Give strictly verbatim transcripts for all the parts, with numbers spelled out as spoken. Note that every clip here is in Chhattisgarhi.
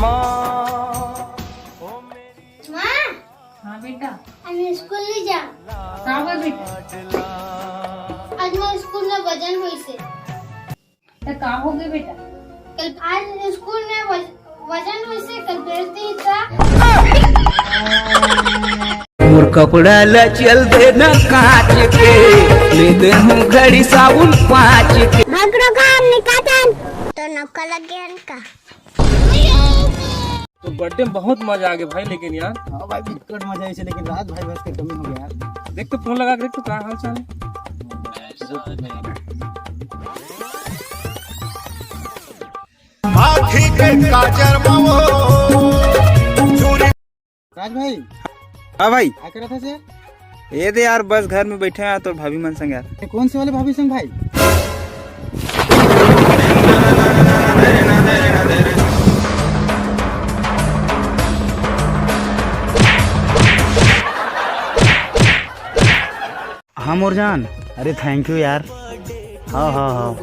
माँ, हाँ बेटा। हम स्कूल नहीं जा। का बा बेटा? आज मोर स्कूल में वजन होइसे। त का हो गए बेटा? कल आज स्कूल में वज-, वजन होइसे, कल बेइज्जती ही था। मोर कपड़ा ला चल देना कांच के, ले दे हूँ घड़ी साबुन पाँच के। भाग रो काम निकातन। तो नौका लग गया इनका। तो बर्थडे में बहुत मजा आ गया भाई, लेकिन यार। हाँ भाई, बिकट मजा आइसे, लेकिन रात भाई बस के कमी हो गया यार। देख तो फोन लगा के देख तो का हाल चाल है। आँखी के काजर में वो छुरी। राज भाई। हाँ भाई। का करत हस? ये दे यार, बस घर में बैठे हैं तोर भाभी मन संग यार। ये कौन से वाले भाभी संग भाई? हाँ मोर जान, अरे thank you यार। हाँ, हाँ, हाँ।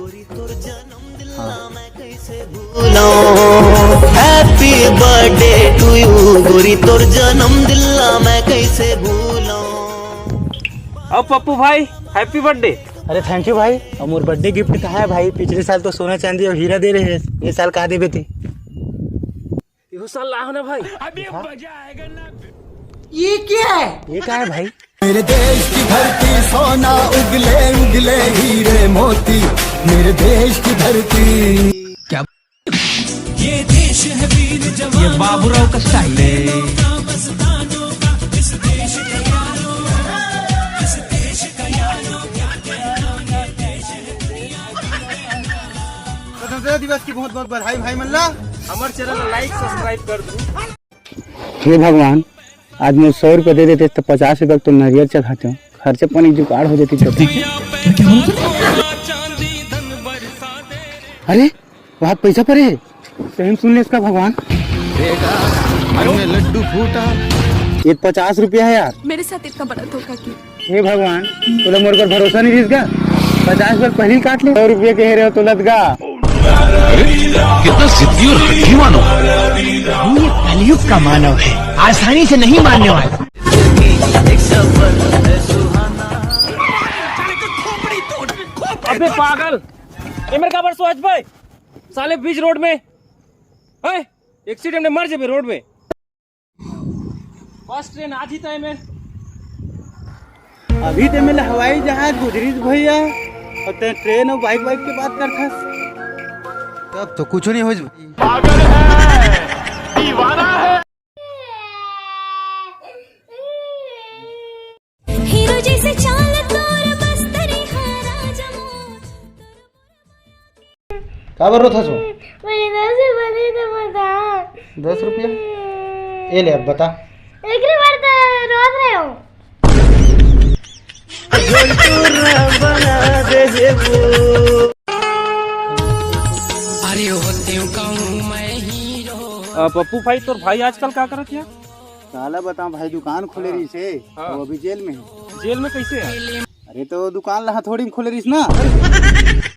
हाँ। भूलूं, happy birthday to you, गोरी तोर जन्मदिन ला मैं कैसे भूलूं। अब पप्पू भाई, happy birthday। अरे thank you भाई। अब मोर बर्थडे गिफ्ट कहाँ है भाई? पिछले साल तो सोना चांदी और हीरा दे रहे हैं, ये साल कहाँ देबे ती? ये साल लाओ ना भाई। अभी मजा आएगा ना। ये क्या है? ये क्या है भाई? मेरे देश की धरती, सोना उगले उगले हीरे मोती, मेरे देश की धरती। क्या? ये देश है वीर जवान, ये बाबूराव का स्टाइल है। स्वतंत्रता दिवस की बहुत बहुत बधाई भाई मन ला। हमारे चैनल को लाइक सब्सक्राइब कर दो। हे भगवान, आज मोर सौ रुपया दे देते तो पचास रुपया तो नरियर चढ़ाते हो, खर्चा पानी जुगाड़ हो जाती तो। अरे, वहाँ पैसा पड़े है, सही में सुन ले इसका भगवान। बेटा, घर में लड्डू फूटा। ये पचास रुपया है यार। मेरे साथ इतना बड़ा धोखा क्यों? हे भगवान, तोला मोर पर भरोसा नहीं रिस गा? पचास बार पहले ही काट ले, सौ रुपये के हेरे हो तो लद गा। अरे, कितना जिद्दी और हठी मानो। ये कलयुग का मानव है, आसानी से नहीं मानने वाला। अबे पागल, ये मेरे का बरसो आज भाई, साले बीच रोड में, हैं? एक्सीडेंट में मर जेबे रोड में। बस ट्रेन आज ही time है। अभी ते मेला हवाई जहाज गुजरिस भैया, और ते ट्रेन और बाइक वाइक के बात करथस। तब तो कुछ नहीं होइस भाई। हीरो जैसे चाल तोर बस्तरी हा राजा मोर। काबर रोथस वो? मेरे दस रुपया दे दे बता। दस रुपया? ये ले, अब बता। एक बार तो रोज रहे हो। अरे होते कहूँ मैं हीरो। आ, पप्पू भाई, तोर भाई आजकल का करत है? साला बताओ भाई, दुकान खोले रहिस हे, हाँ। वो अभी जेल में है। जेल में कैसे है? अरे तो दुकान ला हथौड़ी में खोले रहिस ना।